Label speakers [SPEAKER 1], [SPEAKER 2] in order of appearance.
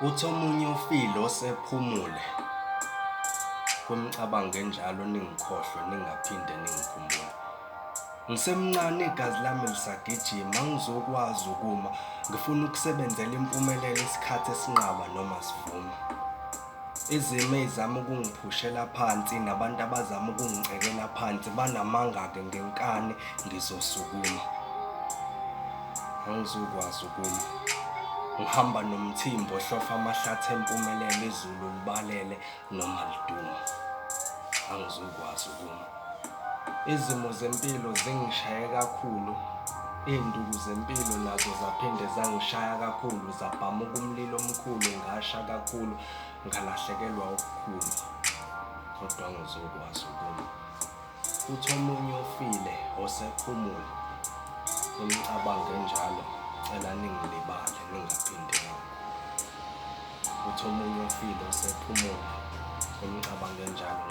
[SPEAKER 1] Uthi omunye ufile osephumule kwimicabango enjalo ningikhohlwe ningaphinde ningikhumbule. Ngisemncane igazi lami lisagijima angizokwazi ukuma ngifuna ukusebenzela impumelelo isikhathi esinqaba noma sivuma. Izimo ey'zama ukungiphushela phansi nabantu abazama ukungicekela phansi banamanga-ke ngenkani ngizosukuma. Angizukwazi ukuma. Ngihamba nomthimba ohlofa amahlathi empumelelo izulu libalele noma liduma. Angizukwazi ukuma. Izimo zempilo zingishaye kakhulu. Iy'nduku zempilo nazo zaphinde zangishaya kakhulu zabhamuka umlilo omkhulu ngasha kakhulu ngalahlekelwa okukhulu kodwa ngizokwazi ukuma. Uthi omunye ofile osephumule imicabango enjalo cela ningilibale ningaphinde ningikhumule. Uthi omunye ofile osephumule imicabango enjalo